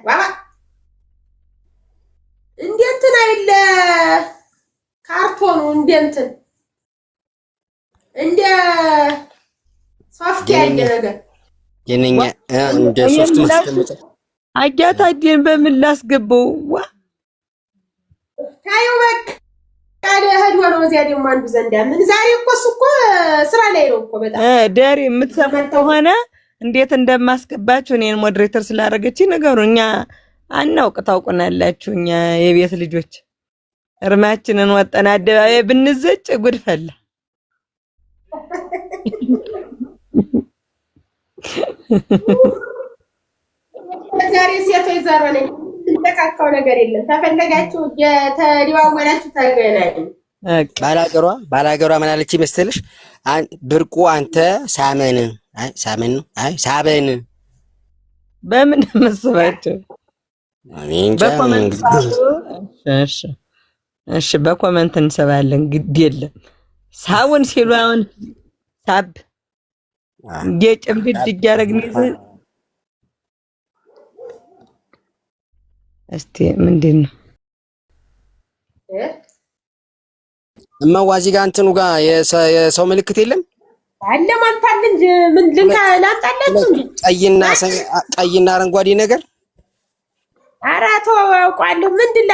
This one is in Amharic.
ዋባ እንደ እንትን አይደለ ካርቶኑ እንደ እንትን እንደ ሶፍት ያለ ነገር የነኛ እንደ ሶፍት ማስቀመጫ። አያታዴን በምን ላስገባው? ዋ ታዩ በቃ ሄዶ ነው። እዚያ ደግሞ አንዱ ዘንዳ ምን ዛሬ እኮ እሱ እኮ ስራ ላይ ነው እኮ በጣም። ደሪ የምትሰሙ ከሆነ እንዴት እንደማስገባችሁ እኔን moderator ስላደረገች ነገሩ እኛ አናውቅ፣ ታውቁናላችሁ። እኛ የቤት ልጆች እርማችንን ወጠን አደባባይ ብንዘጭ ጉድ ፈላ። ዛሬ ሴቶች ዘሮ ነኝ የምንነካካው ነገር የለም። ተፈለጋችሁ የተደዋወላችሁ ተገናኙ። ባላገሯ ባላገሯ ምን አለች መሰለሽ? ብርቁ አንተ ሳመን፣ አይ ሳመን ነው፣ አይ ሳበን። በምን መስባቸው? በ comment። እሺ እሺ፣ በ comment እንሰባለን። ግድ የለም ሳውን ሲሉ አሁን ሳብ ጌጭምድድ እያደረግን ይዘን እስቲ ምንድን ነው? እማዋ እዚህ ጋር እንትኑ ጋር የሰው ምልክት የለም አለ ማንታል እንጂ ምን ልንካ ላምጣላችሁ እንጂ። ቀይና ቀይና አረንጓዴ ነገር። ኧረ ተው አውቃለሁ። ምንድን